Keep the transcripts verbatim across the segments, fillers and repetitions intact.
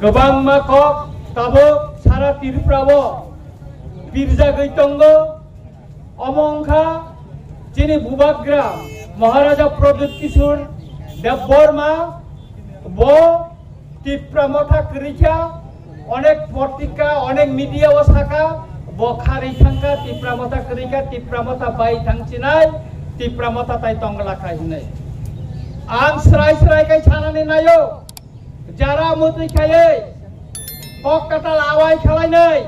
Kwbangma kok tabuk sara Tripura o pirjagwi tongo. Omo wngkha chini bubagra Maharaja Pradyut Kishore Debbarma, bo Tipra Motha kwrwi kha, onek potrika, onek media o sakha, bo kharwi thangkha, Tipra Motha kwrwi kha, Tipra Motha bai thang chinai, Tipra Motha tai tongla kha hinwi. Ang srai srai khe sanani naio, jara mutwi khaiwi, kok kwtal awai khalainai,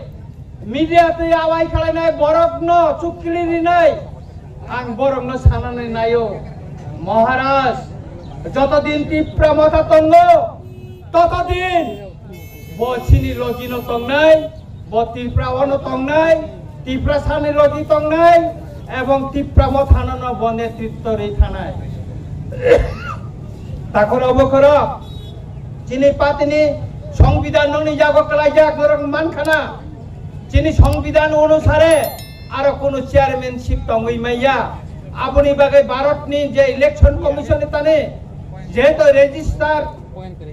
media twi awai khalainai borokno chukli rinai, ang borokno sanani naio, Maharaj, jotodin Tipra Motha tongo, totodin bo chini logino tongnai, bo Tripura ono tongnai, Tiprasani logi tongnai, ebong Tipra Mothano no bo netritto rwi thanai. Takhoro bukhoro chini party ni songbidan nokni yago kwlaijak norok mankhana. Chini songbidan onusare aro kunu chairmanship tongwi maya. Aboni bagwi Bharat ni je election commission ni tani jehetu register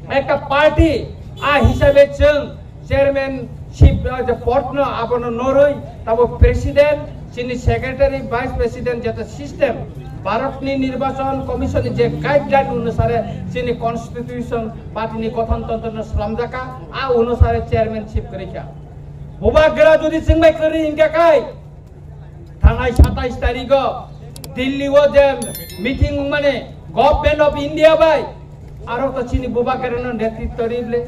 ekta party, a hisabe chwng chairmanship, uh, je port no abono norwi, tabo president, chini secretary, vice president, jeta system Bharat ni nirbachon commission ni je guideline onusare chini constitution party ni gothon tontro no slamjaka, a onusare chairmanship kwrwi kha. Bubagra jodi chwngbai kwrwi hingkha kai, thanai satais tarigo Delhi o je meeting wngmani Government of India bai, aro to chini bubagra no netritto rible,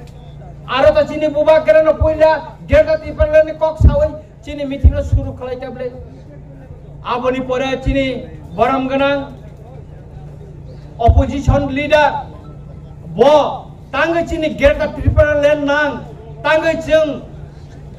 aro to chini bubagra no puila Greater Tipraland ni kok sawi chini meeting no suru khlai table. Aboni pore chini borom gwnang opposition leader bo tangwi chini Greater Tipraland nang, tangwi chwng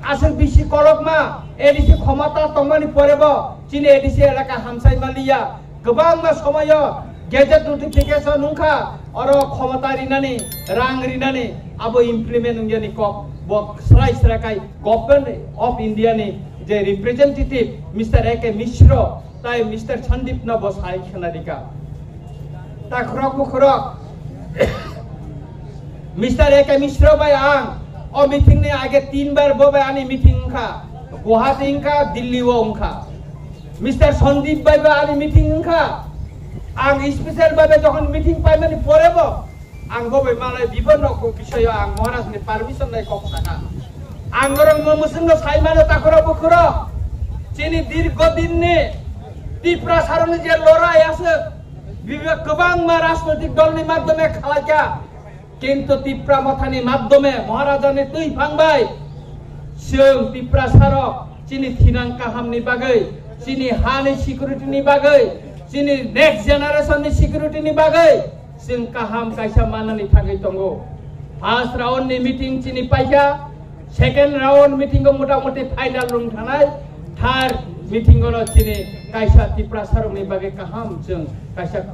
aswk bisi kolokma A D C khomota tongmani porebo chini A D C elaka hamsai maliya. Kwbangma somoyo gazette notification wngkha, oro khomota rinani, rang rinani, abo implement wngyani kok bo srai srai kai Government of India ni je representative Mister A K Mishra tai Mister Sandeep no bo sai khna rika. Takhorok bukhorok Mister A K Mishra bai ang o meeting ni age tin bar bo bai ani meeting wngkha, Guwahati wngkha, Delhi o wngkha. Mister Sandeep bai bai ani meeting wngkha, ang special bai bai jokhon meeting paimani pore bo ang bo bai malai bibo nokbo bisoyo ang Maharaj ni permission nai kok saka. Ang norok mo musung no sai mano takhorok bukhorok chini dirgo din ni Tiprasarok ni je lorai aswk bibe kwbangma rajnoitik dol ni madhyome khalaikha. Kintu Tipra Mothani madhyome Maharajani twi phang bai chwng Tiprasarok chini thinang kahamni bagwi, chini hani security ni bagwi, chini next generation ni security ni bagwi chwng kaham kaisa manani thangwi tongo. First round ni meeting chini paikha, second round meeting o mota moti final rung thanai, third meeting o no chini kaisa Tiprasarokni bagwi kaham chwng kaisa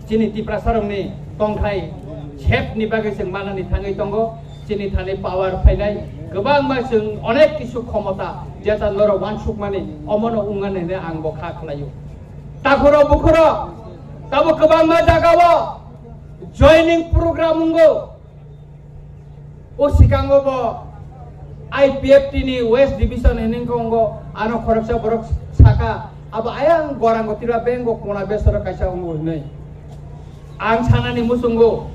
chini Tiprasarokni tongthai sep ni bagwi chwng manani thangwi tongo. Chini thani power phainai kwbangma chwng onek kisu khomota jeta norok wansukmani omono wngmani hwnwi ang bo kha khlaio. Takhoro bukhoro tabo kwbangma jagao joining program wngo. O sikango bo I P F T ni West Division hinwi tongo, ano khoroksa borok saka, abo ayang gorango tira bengo kona besoro kaisa wngo hinwi. Ang sanani muchungo,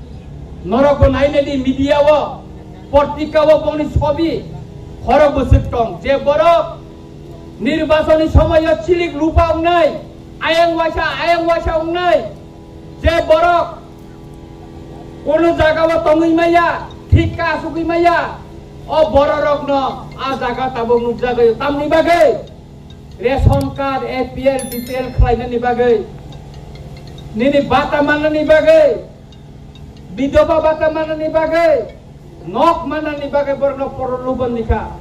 norok bo nainai di media o, portika o bongni sobi, khorok bwswk tong, je borok nirbachoni somoyo chilik lupa wngnai, ayang waisa, ayang waisa wngnai, je borok Kunu jaga o tongwi maya, thik ka asugwi maya. O bororokno a jaga tabuk nukjagwi tamni bagwi, ration card, A P L, B P L khlainani bagwi, nini bata mannani bagwi, bidoba bata mannani bagwi, nok mannani bagwi borokno porolubon nikha.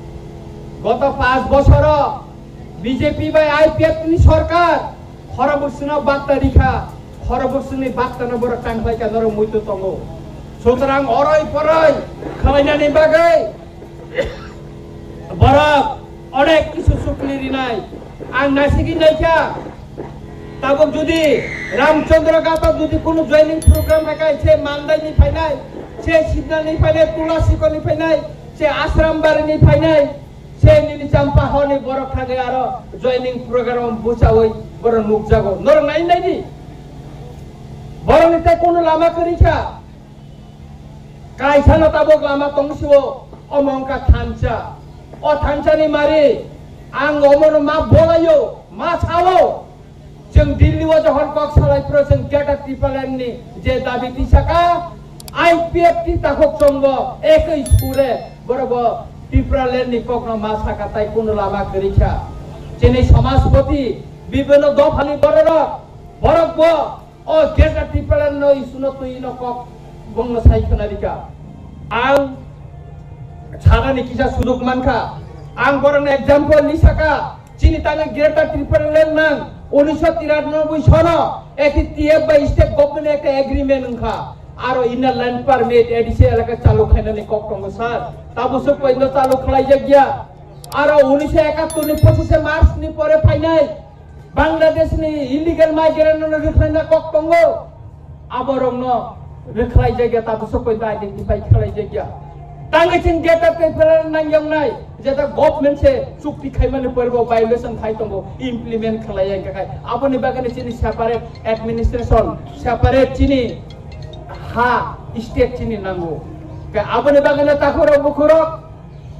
Goto panch bosoro B J P bai I P F ni sorkar khorokbwswkno batta rikha, khorokbwswkni battano borok tangkhlaikha, norok muitu tongo. Sutrang oroi poroi khlainani bagwi borok onek kisu sukli rinai. Ang nasigwi naikha, tabuk jodi Ramchandra Ghato jodi kunu joining program hai kha, se Mandaini phainai, Se Sibnani phainai, Tula Sikorni phainai, se Asrambari ni phainai, se nini Champa hor ni borok thangwi aro joining program buchawi borok nukjago. Norok nai nai di. Borok ni tei kunu lama kwrwi kha. Kaisa no tabuk lama tong sio, omo wngkha thansa. O thansa ni mari, ang omo no ma bolaio, ma sao. Chwng Delhi o johor kok salai phuru chwng Greater Tipraland ni je dabi tisaka, I P F T takhuk chongo ekoi sure borok bo Tipraland ni kok no ma saka tai kunu lama kwrwi kha. Chini samajpati bibhinno dopha ni bororok borok bo o Greater Tipraland no issue no twi no kok bongno sai khna rika. Ang sanani kisa suduk mankha. Ang borokno example ni saka. Chini tangwi Greater Tipraland nang unisho tiranoboi sono A T T F bai state government ekta agreement wngkha. Aro inner line permit A D C elaka chalu khainani kok tongo sir. Tabuk swk poito chalu khlaijak ya. Aro unisho ekattor ni pochishe March ni pore phainai Bangladesh ni illegal migrant no rwkhlaina kok tongo. Aborokno rwkhlai jagya, tabuk swk poito identify khlai jagya. Tangwi chwng Greater Tipraland nangyongnai, jeta government se chukti khaimani pore bo violation khai tongo, implement khlai ya khai. Aboni bagwi chini separate administration, separate chini ha state chini nango. Khe aboni bagwi takhurok bukhurok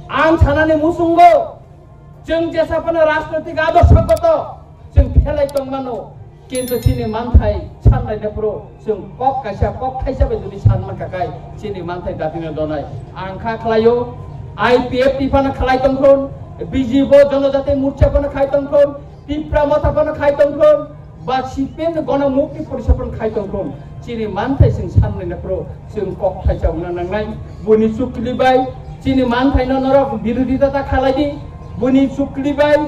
ang sanani muchungo, chwng jesa phano rajnoitik adorshogoto chwng phelai tongmano. Kintu chini manthai sanlaina phuru chwng kok kaisa, kok thaisa bai jodi san mankha khai chini manthai datino donai. Ang kha khlaio, I P F T phano khlai tongthun, B J P Jonojati Morcha phano khai tongthun, Tipra Motha phano khai tongthun, ba C P M ni Gona Mukti Porisa phano khai tongthun. Chini manthai chwng sanlaina phuru chwng kok thaisa wngna nangnai. Buni chukli bai chini manthaino norok birodita ta khalai di. Buni chukli bai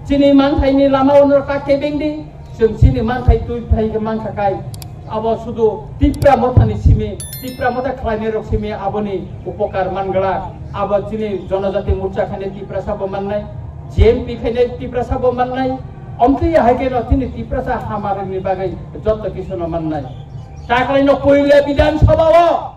chini manthaini lama o norok ta kebeng di. Chwng chini manthai twi phai khe mankha kai. Abo sudu Tipra Mothani simi, Tipra Motha khlainai rok simi aboni upokar mangla. Abo chini Jonojati Morcha khainai Tipra sabo mannai, J M P khainai Tipra sabo mannai. Omtwi hai khe no chini Tiprasa hamarokni bagwi jotto kisu no mannai. Taklaino puila Bidhan Sabha o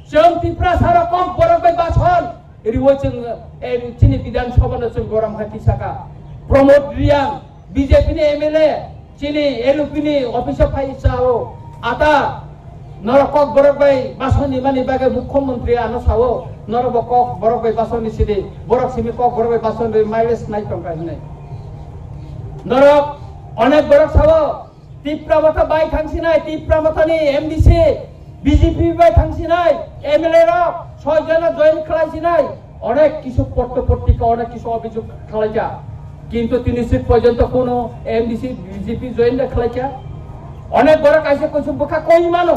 chwng Tiprasa rok kok borok bai bason riwi chwng, eh, chini Bidhan Sabha no chwng gorom khai tisaka. Pramod Reang, B J P ni M L A, chini L P ni office o phai sao, ata norok kok borok bai bason ni mani bagwi Mukhyamantri ano sao, norok bo kok borok bai bason ni sidi, borok simi kok borok bai bason ri mileage nai tongkha hinai. Norok onek borok sao, Tipra Motha bai thangsinai, Tipra Mothani M D C, B J P bai thangsinai, M L A rok soi jona join khlaisinai, onek kisu potto pottika, onek kisu obhijog khlaija. Kintu tini sik porjonto kono M D C, B J P join da khlaija. Onek borok kaisa kusu bwkha koi mano,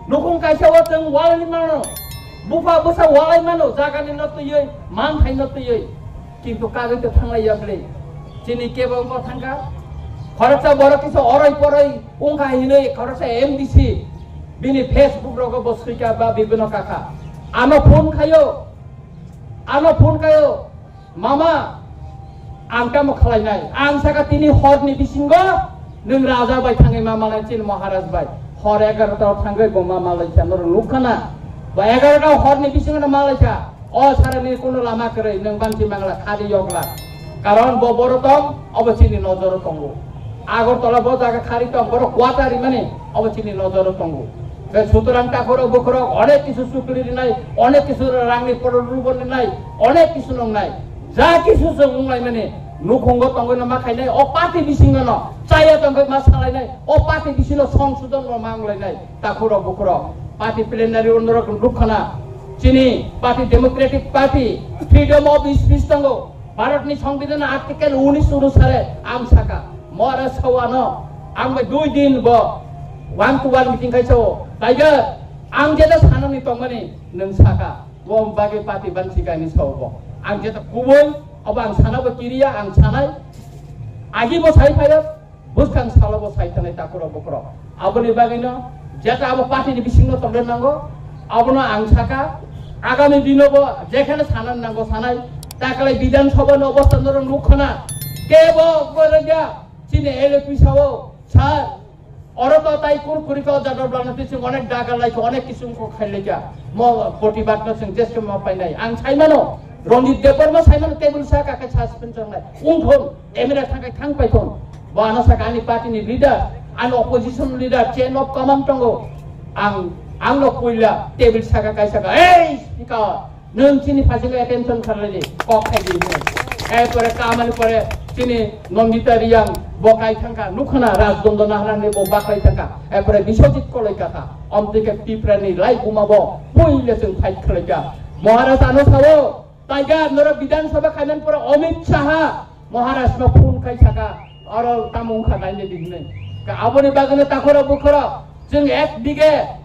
nukhung kaisa o chwng walai mano, bupha bwsa walai mano, jagani no twiwi, manthai no twiwi. Kintu kagwi to thanglai ya bwle. Chini kebo wngkha thangkha. Khoroksa borok kisa oroi poroi wngkha hinwi khoroksa M D C bini Facebook rogo bo swika ba bibino kakha. Ano phone khayo. Ano phone khayo. Mama, ang tamo khlainai. Ang saka tini horni bisingo nwng raja bai thangwi ma malai chini Maharaj bai. Hor egarota o thangwi bo ma malai cha norok nukha na. Ba egarota horni bisingo no malai cha. O sarani kuno lama kwrwi, nwng bansi mangla, khari yokla. Karon bo boro tong, obo chini nojoro tongo. Agartala bo jaga khari tong, boro quarter rimani, obo chini nojoro tongo. Be sutorang takhorok bukhorok onek kisu chukri rinai, onek kisu rangni porol rubon rinai, onek kisu nongnai. Ja kisu chwng wnglaimani, nukhungo tongwi no ma khainai, o party bisingo no chaya tongwi ma salainai, o party bisingo songsodon no ma wnglainai. Takhurok bukhurok, party plenary o norok nukhana, chini party Democratic Party, freedom of speech tongo, Bharat ni Songbidan article unis onusare ang saka, mora sawano, ang bai dui din bo one to one meeting khai sao, tiger, ang jeda sanani tongmani nwng saka, bo bagwi party bansi gani sao bo, ang jeda kubui, obo ang sana bo kiriya, ang sanai, agi bo sai phayo, Bwskang salo bo sai thanai takhurok bukhurok. Aboni bagwino jeta abo party ni bisingno tongna nango, abono ang saka, agami dino bo jekhane sana nango sanai, taklai Bidhan Sabha ni obostha norok nukkhana, kebo bo rega chini L P sao, sir, Oro to tai kur kuri ko jador blana twi chwng onek daga lai kha, onek kisum ko khai lai kha. Mo protibad no chwng jeske mo painai. Ang sai mano, Ranjit Debbarma sai mano table saka khe suspend chongnai. Ungthon, M L A thangkai thang paithon. Bo ano saka ani party ni leader, ani opposition leader, chain of command tongo. Ang, ang no puila table saka kai saka, "Ei, speaker, nwng chini phaisingno attention kharlai di, kok khai di," hwnwi. Erpore kamani pore chini Nandita Reang bo kai thangkha, nukhana Rajdondo Naharani bo baklai thangkha. Erpore Biswajit Koloika kha. Omtwi khe Tiprani lai buma bo puila chwng fight khlaikha. Maharaj ano sao, Tiger, norok Bidhan Sabha khaiman pore Amit Shah Maharaj no phone khai saka, oro tamo wngkha naile di hinwi. Ka aboni bagwino takhoro bukhoro chwng ek bighe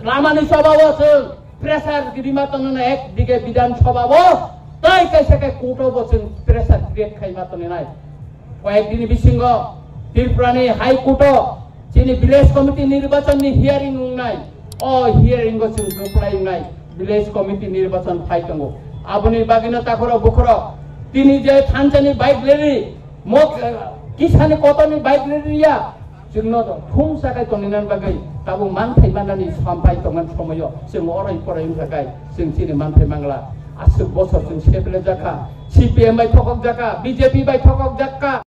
lamani sobao chwng pressure rima tongnai, ek bighe Bidhan Sabha o tai kaisa khe court o bo chwng pressure create khaima tongnai. Koyek dini bisingo Tripura ni High Court o chini village committee nirbachon ni hearing wngnai. O hearing o chwng kwplai wngnai. Village committee nirbachon phai tongo. Aboni bagwino takhoro bukhoro tini je thansani bike rally, mok, eh, kisani kotorni bike rally ya, chwngno thumsa khai tongninani bagwi tabuk manthai manani samphai tongmani somoyo chwng orai porai wngkha khai chwng chini manthai mangla. Aswk bosor chwng seple jakha, C P M bai thokok jakha, B J P bai thokok jakha.